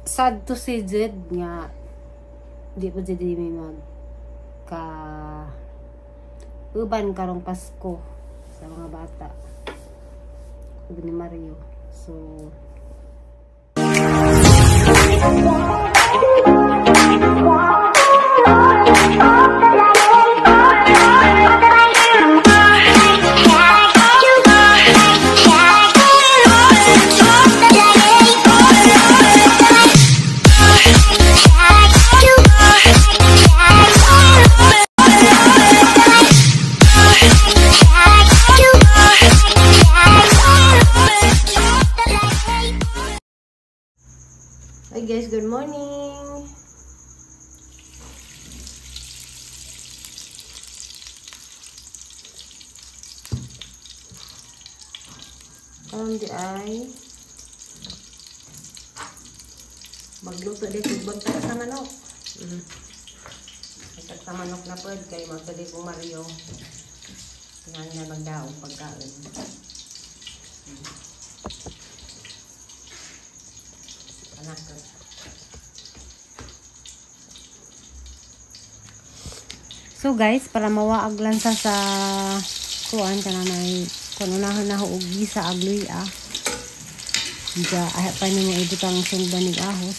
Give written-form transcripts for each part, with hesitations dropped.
Sad to say jud nga di pa jud mi mag ka uban karong Pasko sa mga bata ug ni Mario. So hi guys, good morning. Karon di ay magluto di kog bagtak sa manok. Bagtak sa manok na pod kay magdali kong Mario. Kinahanglan magdaog pagkaon. Anak. So guys, para mawaag lang sa kuan kananay kun unahon na og gisa agluy ah. Diya ay pa nimo ibutang sungban nig ahos.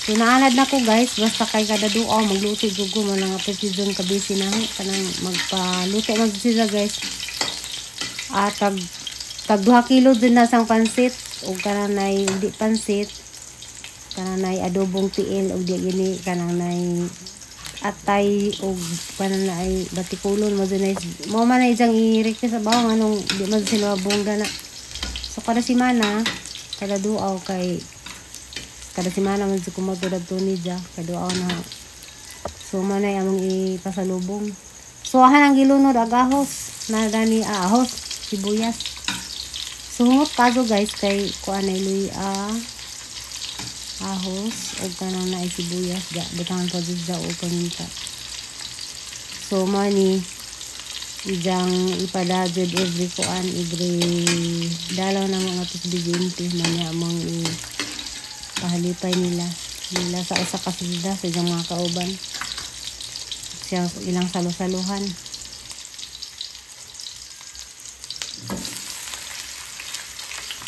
So naanad na ko guys, basta kay kada duaw magluto jud ko man nga precision ka busy na kanang magpaluto man sila guys. Ah, tag 2 kilo din na sang pansit ug kananay di pansit, kananay adobong tiil ug di gini kananay atay og kananay batikulon mo dinay mo man ay jang i-request sa bawang anong di man sila bongga na. So kada semana, kada duaw kay kada semana man jud ko magdadto ni ja kada duaw na. So man ay among ipasalubong. So ahan ang gilunod ag ahos na dani ahos sibuyas. So humot kaso guys kay kuan ay luya ahos og kanang naay sibuyas da butangan pa jud da og paminta. So mani ijang ipadajud every kuan every dalaw na mga tos BGMT man among ipahalipay nila sa usa ka silda sa ijang mga kauban siya ilang salo-saluhan.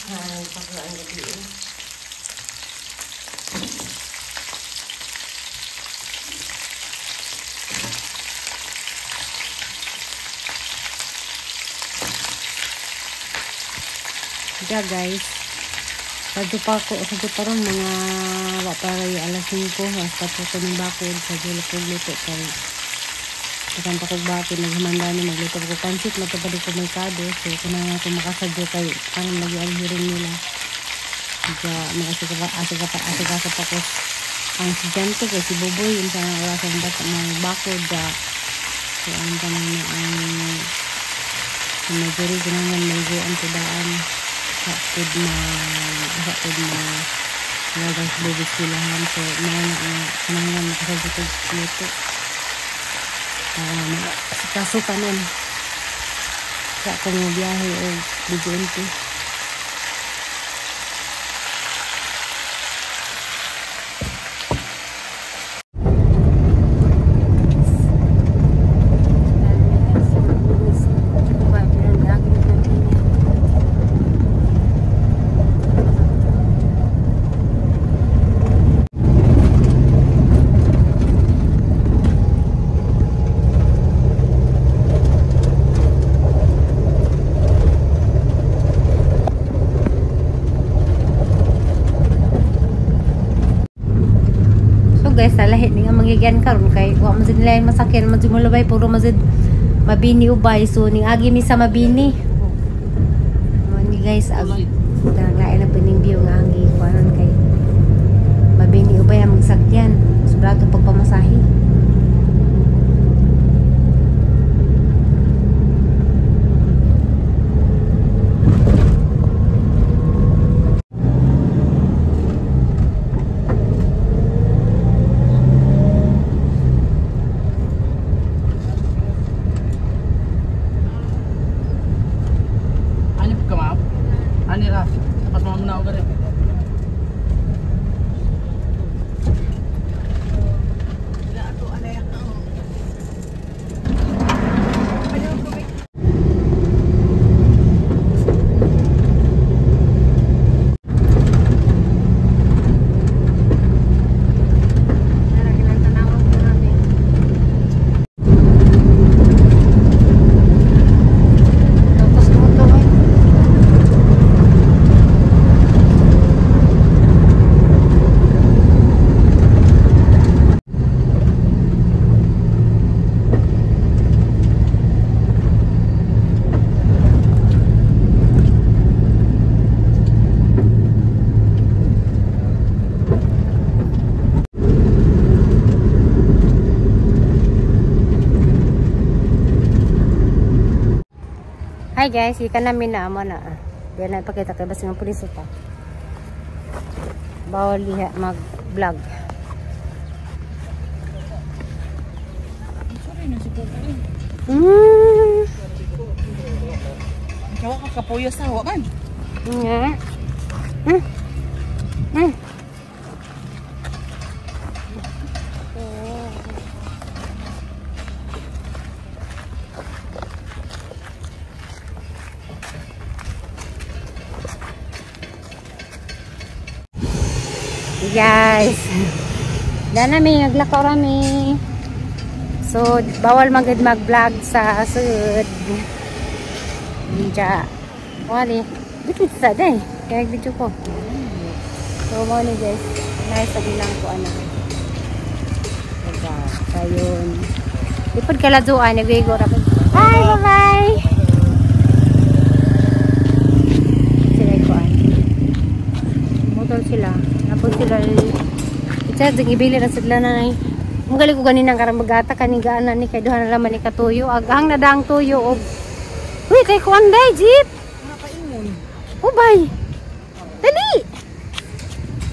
Ay, pagkaan gabi eh. Diya guys, sadto pa ko, sadto pa ron mga wa pa ray alas 5, hasta po ko ng bakod, sadto lang ko luto kay kasan pa kog bakod, naghumanda ni magluto ko pansit, magpabalik ko merkado, so kunang ako makasadyo kay karon lagi ang hiring nila. Diya, mag-asika pa ko ang estudyante kay si Buboy, unsa nga orasan ba sa mga bakod, diya, so ang tanan na ang majority kinahanglan maliguan ko daan. Sakod na lagas bubis silahan. So mga kinahanglan makasadyo kog luto para maasikaso pa nun sa akong biyahe o BGMT. Guys, lahi ni nga mangigyan karon kay wa man jud nila masakyan man jud mulabay puro man jud Mabini ubay. So ning agi mi sa Mabini. Man ni guys, ag lain na pining view nga ang gikuanan kay Mabini ubay ang magsakyan. Sobrado pagpamasahe. Ani ka ma'am? Ani ra. Pas mo na og. Hi guys, ika namin na amo na. Di na ipakita kay basta ng pulis pa. Bawal liha mag-vlog. Sorry na si Coco eh. Kawa ka kapuyo sa wa man. Nga. Guys, dana mi naglakaw rami. So bawal magid mag-vlog sa sud. Ninja. Wali, dito sa day. Kaya video ko. So mo ni guys, nice sa bilang ko ana. Diba? Ayun. Ipod kaladuan nagwigo ra. Hi, bye-bye. Sila ko an. Motor sila. Napod sila. Itsa ibili ra sila na nay. Mugali ko ganinang karang magata kaning gaana ni kay duha na laman ni katuyo. Aghang na dang tuyo og. Uy, kay kuan day jeep. Ubay. Dali.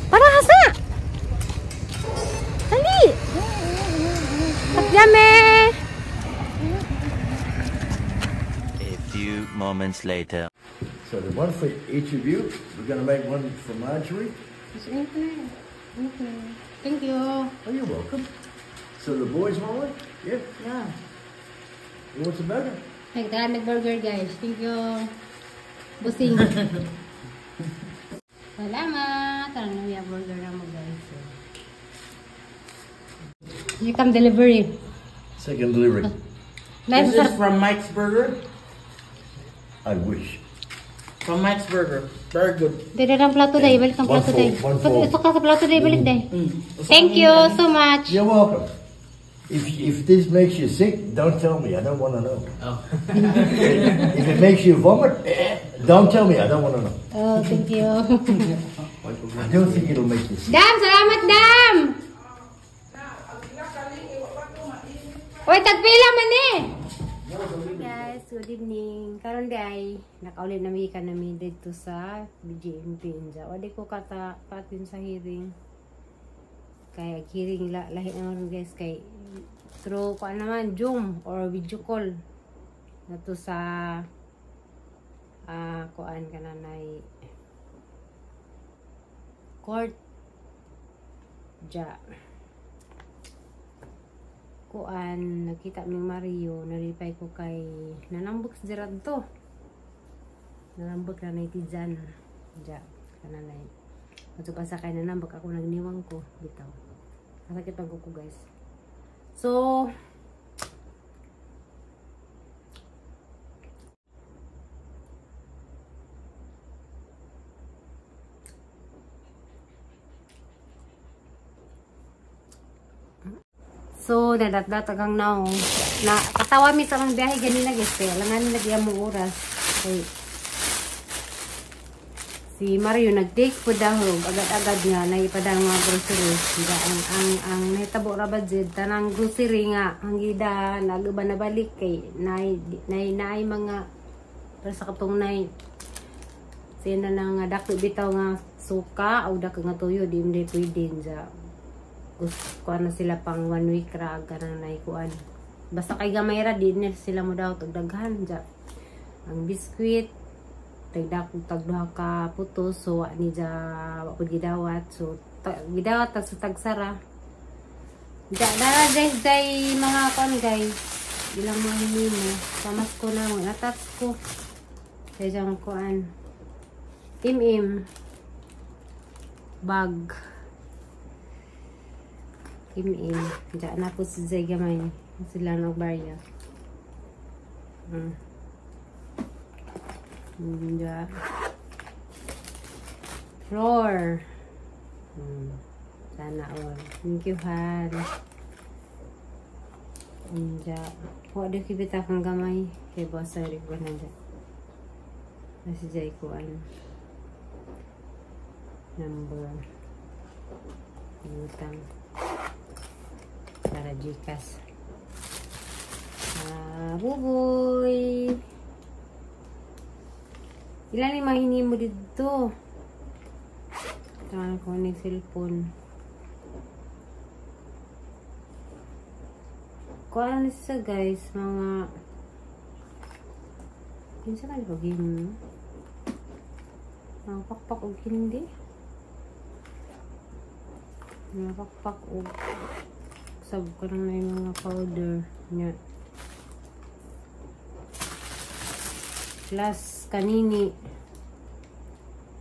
Para hasa. Dali. Pagyame. A few moments later. So the one for each of you. We're gonna make one for Marjorie. Thank you. Oh, you're welcome. So the boys want one? Yeah. Yeah. You want some burger? Nagtahan burger guys. Thank you. Busing. Salamat. Tara na may burger na mo guys. Here come delivery. Second delivery. Nice. This is from Mike's Burger. I wish. From Mike's Burger. Very good. Dito ang plato day. Balik ang plato day. 1-4, 1-4. Ito ka sa plato day. Balik day. Thank you so much. You're welcome. If this makes you sick, don't tell me. I don't want to know. Oh. If it makes you vomit, don't tell me. I don't want to know. Oh, thank you. I don't think it'll make you sick. Dam, salamat Dam! Oy, tagpila man eh! Hi guys, good evening. Karon di ay nakauli na mi kanami dito sa BJMP inja. Wadi ko kata patin sa hearing. Kaya hearing lahi naman guys kay through ko naman Zoom or video call nato sa kuan kananay court ja. Kuan nakita mi Mario nalipay ko kay nanambok si Gerardo. Nanambok na nay tizan ja kananay. Ato pa sa kay nanambok ako nagniwang ko bitaw. Nasakit ang kuko guys. So nadatdatagang naong. Na katawa mi sa among biyahe ganina guys kay alangan lagi among oras. Kay si Mario nag-take po dahog agad-agad nga naipadang mga grocery. Nga ang nahitabo ra ba jud tanang grocery nga hanggida naguban na balik kay nay nay nay mga para sa katong nay sina na nga dako bitaw nga suka o dako nga tuyo di hindi pwede ja. Gusto na sila pang 1 week ra kanang naikuan. Basta kay gamay ra di nila sila mo daw tag daghan ja. Ang biskwit tagdak tag duha ka putos so wa ni ja wa pud gidawat so gidawat ta sa tagsara. Ja dara guys day mga kon guys ilang mga hinimo pamas ko na mga tats ko kay jang kuan im bag im ja na po si Zay gamay sila nagbarya. Ja. Floor. Sana all. Thank you, Han. Ja. Wa di kibita kang gamay kay boss sa ko na ja. Nasi Jay ko ano. Number. Utang. Para GCash. Buboy. Ilan yung mahingi mo dito? Tangan ko ni cellphone. Kuha na siya guys, mga kinsa man ko game. Mga pakpak og hindi. Mga pakpak og sab ko lang na yung mga powder niya. Plus kanini.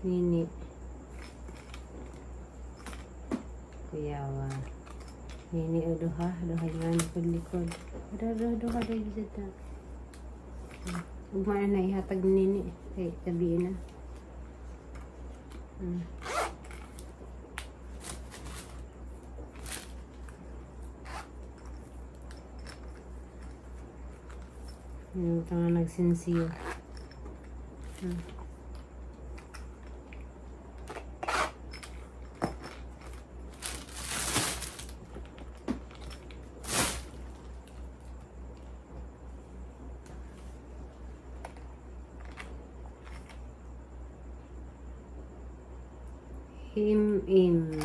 Nini. Kuyawa. Nini o duha, duha nga likod-likod. Duha, duha, duha, duha. Ugma na ihatag nini. Kay tabi na. Yung tanga nagsinsiyo. Him in.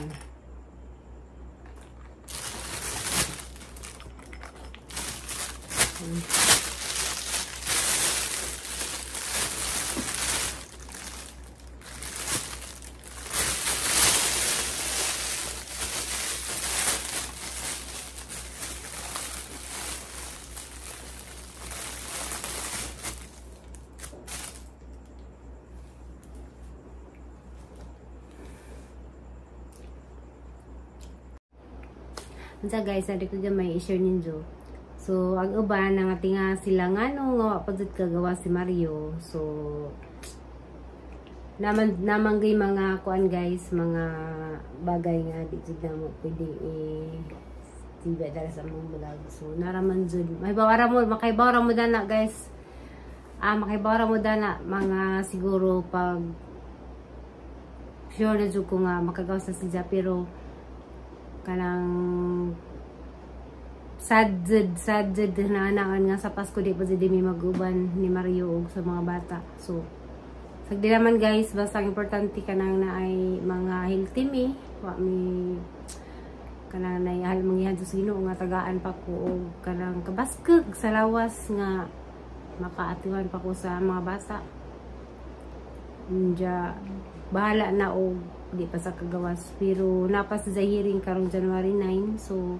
Unsa guys, adi ko gamay i-share ninyo. So ang uban nga tinga sila ngano nga wa pa jud kagawa si Mario. So naman naman gay mga kuan guys, mga bagay nga di jud namo pwede i tiba dara sa among vlog. So naraman jud, mahibawara mo, makaibawara mo dana guys. Ah, makaibawara mo dana mga siguro pag sure na jud ko nga makagawas na siya, pero kanang sad jud na anaan nga sa Pasko di pa jud mi mag-uban ni Mario og sa mga bata. So sagdi naman guys, basta ang importante kanang naay mga healthy mi, wa mi kanang naay manggihan sa Ginoo nga tagaan pa ko og kanang kabaskog sa lawas nga makaatiwan pa ko sa mga bata. Unya bahala na og di pa sa kagawas, pero napas sa hearing karong January 9, so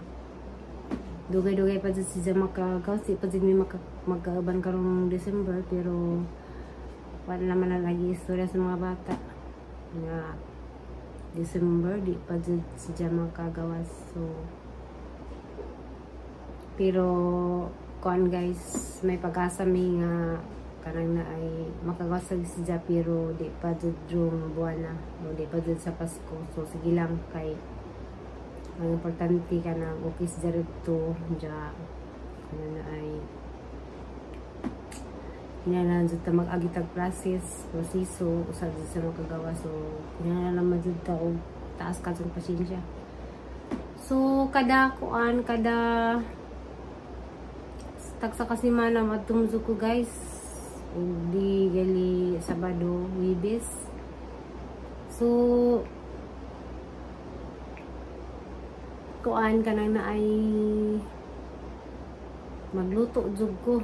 dugay-dugay pa jud siya makagawas, di pa jud mi magkauban karong December, pero wala naman na lagi istorya sa mga bata nga December di pa jud siya makagawas. So pero kuan guys, may pag-asa mi nga kanang na ay makagawas siya, pero di pa jud yung buwan na o di pa jud sa Pasko. So sige lang kay ang importante kanang okay siya dito ja kanang na ay kinahanglan jud ta mag-agi tag proseso usa jud sa makagawa. So kinahanglan naman jud ta og taas ka jud pasensya. So kada kuan kada tagsa ka semana madtumzo ko guys, di gali Sabado, Huwebes. So kuan kanang na ay magluto jud ko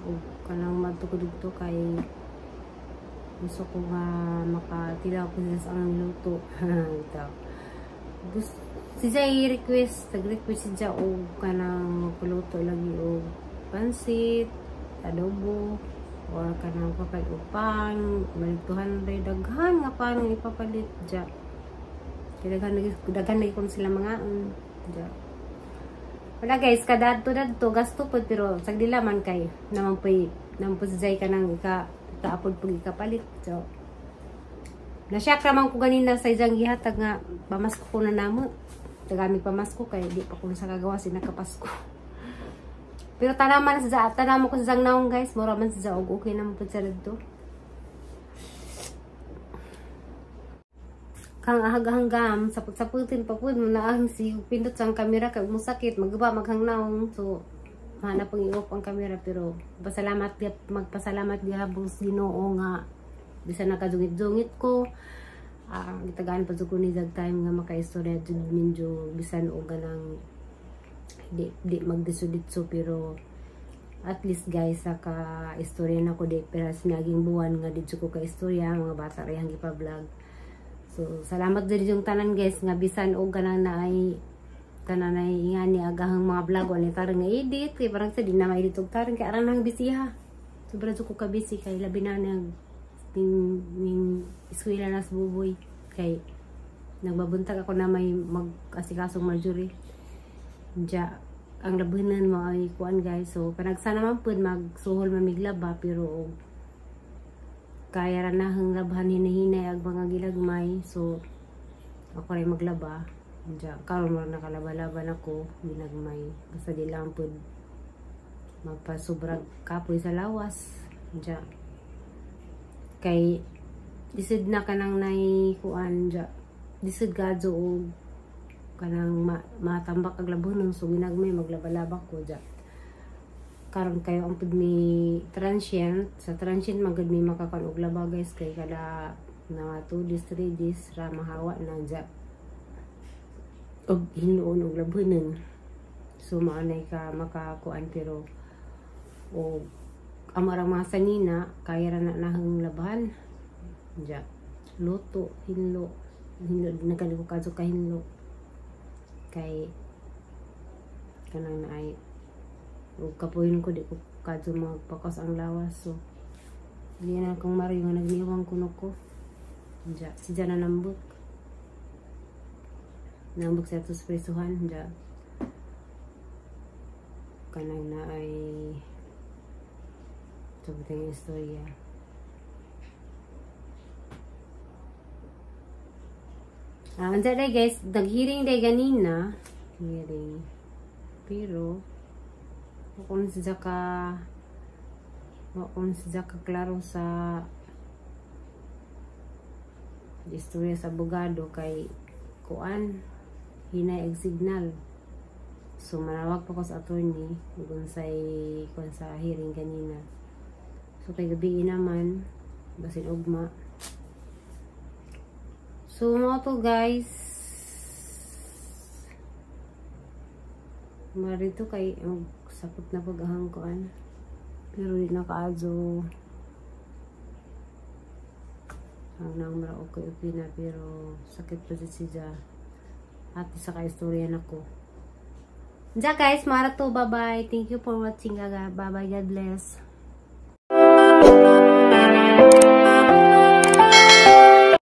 og kanang madto ko didto kay gusto ko nga makatila ko sa ang luto. Gusto si Jay request, nag-request si Jay og kanang magluto lagi og pansit, adobo, or kanang papalit og pan, balik 200 daghan nga pan nga ipapalit ja. Kay daghan lagi kon sila mangaon ja. Wala guys, kada adto gasto pod, pero sagdila man kay naman poy si Jay kanang ikaapod pag ikapalit. So nasyak raman ko ganina sa isang gihatag nga pamasko ko na namo. Tagami pamasko kay di pa ko sa kagawa si nakapasko. Pero tanaman sa tanamo ko sa naong guys, mura man sa og okay naman pud sa didto. Kang ahag-hanggam sapot-saputin pa pud mo na ang si pindot sa kamera kay musakit magba maghangnaong. So hanap pang i-off ang kamera, pero pasalamat magpasalamat gihapon sa Ginoo nga Bisan nakadungit-dungit ko, gitagaan pa jud ko ni jag time nga makaistorya jud minjo bisan og ganang di magdisuditso, pero at least guys sa ka istorya na ko di pero sa naging buwan nga didto ko ka istorya mga bata ra yang gipa-vlog. So salamat diri yung tanan guys nga bisan og ganang naay tanan ay ingani agahang mga vlog ani tarong nga edit kay parang sa di na ma-edit og tarong kay aran nang busy ha. Sobra jud ko ka busy kay labi na nag ning eskwela na sa buboy kay nagbabuntag ako na may mag-asikasong Marjorie. Diya ang labanan mo ay kuan guys. So panagsana man pud magsuhol mamiglaba pero kaya ra na hang labhan hinahinay ag mga gilagmay. So ako ray maglaba. Diya karon mo nakalaba-laban ako ginagmay basta di lang pud magpasubrag kapoy sa lawas. Diya kay lisod na kanang nay kuan diya lisod gadyo og kanang matambak ag labonon. So ginagmay maglabalaba ko diya karon kayo ang pud mi transient sa transient magud mi makakan og laba guys kay kada na 2 days 3 days ra mahawa na diya og hinuon og labonon. So maanay ka makakuan pero og amarang mga sanina kaya ra na nahang labahan diya luto hinlo hinlo nagkali ko kadto ka hinlo kay kanang naay og kapuyon ko di ko kadto magpakas ang lawas. So di na akong Mario nga nagniwang kuno ko diya si Jana nambok nambok sa atos presuhan diya kanang naay sabutang istorya. Andiyan day guys, nag-hearing day ganina. Hearing. Pero, wakon siya ka klaro sa istorya sa abogado kay kuan hinay og signal. So, manawag pa ko sa attorney kung sa hearing ganina. So, kay gabi naman, basin ugma. So, mga to guys, marito kay magsakot na pag-ahang kuan. Pero di nakaadyo. Ang nang mara okay okay na pero sakit pa dyan siya. At isa ka istorya na ko. Diyan guys, mara to. Bye-bye. Thank you for watching. Bye-bye. God bless.